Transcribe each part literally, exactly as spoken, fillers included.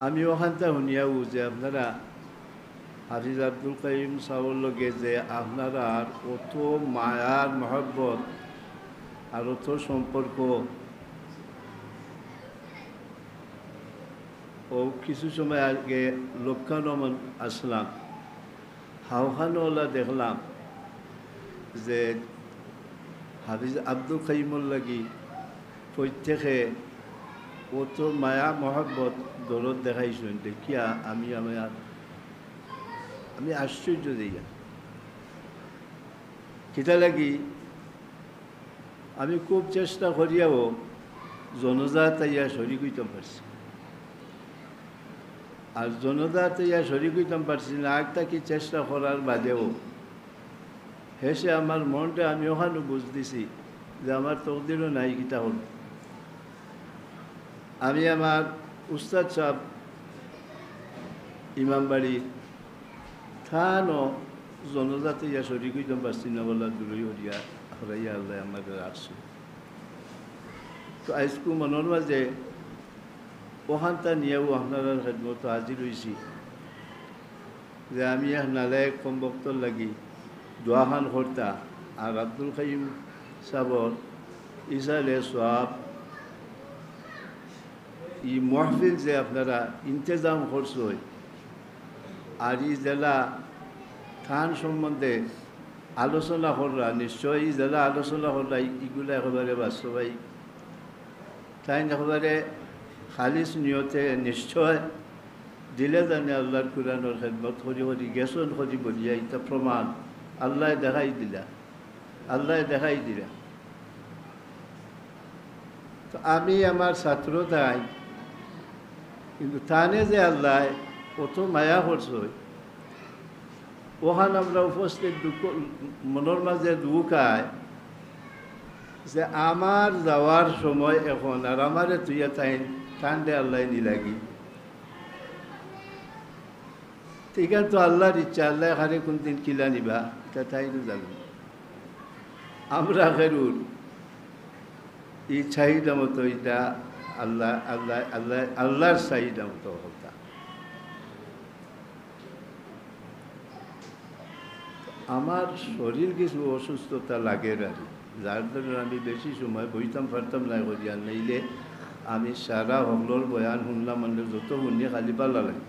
আমি অখানতা হুনিয়াউ যে আপনারা হাফিজ আব্দুল কাইয়ুম সাবর লগে যে আপনারার অত মায়ার মহব্বত আর অত সম্পর্ক, ও কিছু সময় আগে লক্ষানমন আসলাম, হাওখানো ওলা দেখলাম যে হাফিজ আব্দুল কাইয়ুমর লাগি প্রত্যেকে অত মায়া মহব্বত দরদ দেখাইছইন দেখিয়া আমি, আমি আর, আমি আশ্চর্য দেইয়া। কিতা লাগি আমি খুব চেষ্টা করিয়াও জনাজাত আইয়া শরিক অইতাম পারছি। আর জনাজাত আইয়া শরিক অইতাম পারছি না, আগ থাকি চেষ্টা করার বাদেও হেষে আমার মনরে আমি অখানো বুঝ দিছি যে আমার তকদিরও নাই, কিতা করমু। আমি আমার উস্তাদ সাব ইমামবাড়ি থানো জনাজাত আইয়া শরিক অইতাম পারছি না, বলা দূরই হরিয়া হরাইয়া আল্লায় আমারে রাখছইন। তো আইজকু মনর মাঝে অখানতা নিয়াও আপনারার খেদমতো হাজির অইছি যে আমি এক নালায়েক কম বক্তর লাগি দোয়াখান করতা, আর আব্দুল কাইয়ুম সাবর ইসালে সওয়াব, ই মহফিল যে আপনারা ইন্তেজাম করছইন, আর ই যেলা তান সম্বন্ধে আলোচনা কররা, নিশ্চয় ই যেলা আলোচনা কররা, ই-, ইগুলা একেবারে বাস্তবায়িত। তাইন একেবারে খালিস নিয়তে নিশ্চয় দিলে জানে আল্লাহর কুরআনর খেদমত করি করি গেছইন করি বলিয়া ইটা প্রমাণ আল্লায় দেখাই দিলা, আল্লায় দেখাই দিলা। তো আমি আমার ছাত্র তাইন, কিন্তু তানে যে আল্লায় অত মায়া করছইন, অখান আমরা উপস্থিত দুঃখ, মনর মাঝে দুঃখ আয় যে আমার যাওয়ার সময় এখন, আর আমারে থুইয়া তাইন, তানরে আল্লায় নিলাগি। ইখান তো আল্লাহর ইচ্ছা, আল্লায় কারে কুনদিন কিলা নিবা, ইটা তাইনউ জানইন। আমরা কেউর ই চাহিদা মতো ইটা আল্লাহ, আল্লাহ, আল্লাহ, আল্লাহর চাহিদা মতো কথা। আমার শরীর কিছু অসুস্থতা লাগের আর কি, যার জন্য আমি বেশি সময় বইতাম পারতাম না করি, আর নাইলে আমি সারা হকলর বয়ান হুনলাম, মানে যত হুনি খালি ভালা লাগে।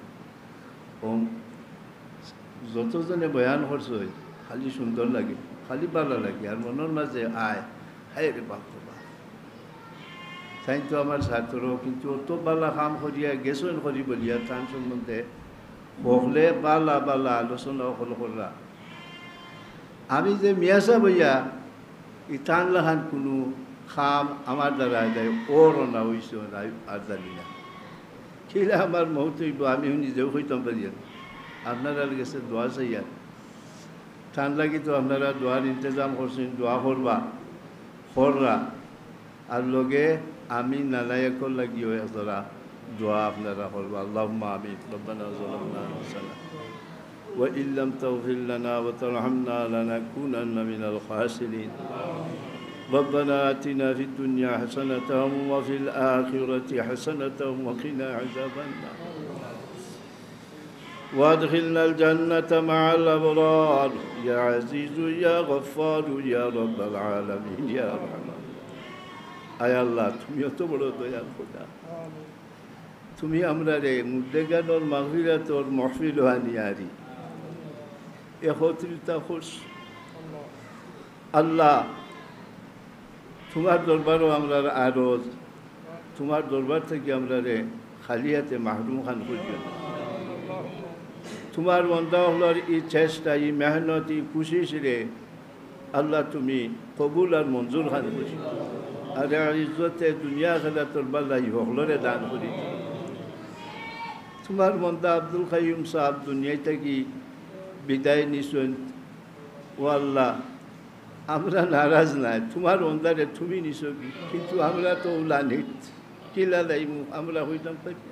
ও যতজনে বয়ান করছইন, খালি সুন্দর লাগে, খালি ভালা লাগে, আর মনর মাঝে আয়, হায় রে বাপ রে বাপ। তাইন তো আমার ছাত্র, কিন্তু অত ভালা কাম করিয়া গেছইন করি বলিয়া তান সম্বন্ধে হকলে ভালা ভালা আলোচনা হকল কররা। আমি যে মিয়া সাব অইয়া ই তান লাখান কুনু কাম আমার দ্বারা দেয়, ওর না অইছে, না আর জানি না। কিলা আমার মউত অইবো, আমিও নিজেও কইতাম পারি না। আপনারার গেছে দোয়া চাইয়ার। তান লাগি তো আপনারা দোয়ার ইন্তেজাম করছইন, দোয়া করবা, কররা। আর লগে আমি নালায়েকর লাগিও একজরা দোয়া আপনারা করবা। আল্লাহুম্মা আমিন। ربنا ظلمنا أنفسنا وإن لم تغفر لنا وترحمنا لنكونن من الخاسرين. ربنا آتنا في الدنيا حسنة وفي الآخرة حسنة وقنا عذاب النار. وأدخلنا الجنة مع الأبرار. يا عزيز يا غفار يا رب العالمين يا أرحم الراحمين. আয় আল্লাহ, তুমি অত বড় দয়াল খোদা। তুমি আমরারে মুর্দেগানর মাগফিরাতর মহফিল আনিয়ারি একত্রিত করছো। আল্লাহ, তুমার দরবারো আমরার আরজ, তুমার দরবার থাকি আমরারে খালি হাতে মাহরুম খান করিও না। তুমার বন্দা অকলর ই চেষ্টা, ই মেহনত, ই কুশিশরে আল্লাহ তুমি কবুল আর মঞ্জুর খান করি। আর ইজ্জতে দুনিয়া আখেরাতর বালা ই হকলরে দান করি। তুমার বন্দা আব্দুল কাইয়ুম সাব দুনিয়া থাকি বিদায় নিছইন। ও আল্লাহ, আমরা নারাজ নায়, তুমার বন্দারে তুমি নিছো কি? কিন্তু আমরা তো উলানিত, কিলা লাইমু, আমরা কইতাম পারি।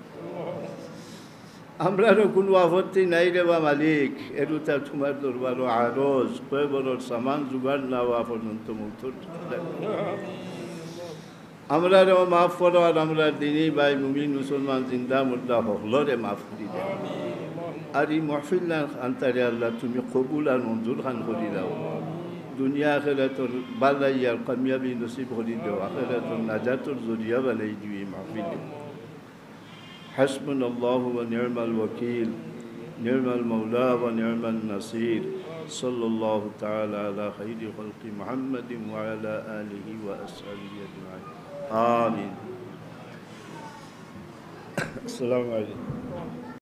আমরারও কুনু আপত্তি নাই রে বা মালিক, এরুতা তুমার দরবারো আরজ, কয়বরর সামান জুগাড় না অওয়া পর্যন্ত মউতর আমরারেও মাফ করো, আর আমরার দিনী ভাই মুমিন মুসলমান জিন্দা মুর্দা হকলরে মাফ করি দেও। আর ই মাহফিলখান আন্তারে আল্লাহ তুমি কবুল আর মঞ্জুর খান করি দেও। দুনিয়া আখেরাতর বালাই আর কামিয়াবি নসিব করি দেও, আখেরাতর নাজাতর জরিয়া বানাই দিও ই মাহফিলে। حسبنا الله ونعم الوكيل، نعم المولى ونعم النصير. صلى الله تعالى على خير خلق محمد وعلى آله وأصحابه أجمعين. آمين. السلام عليكم.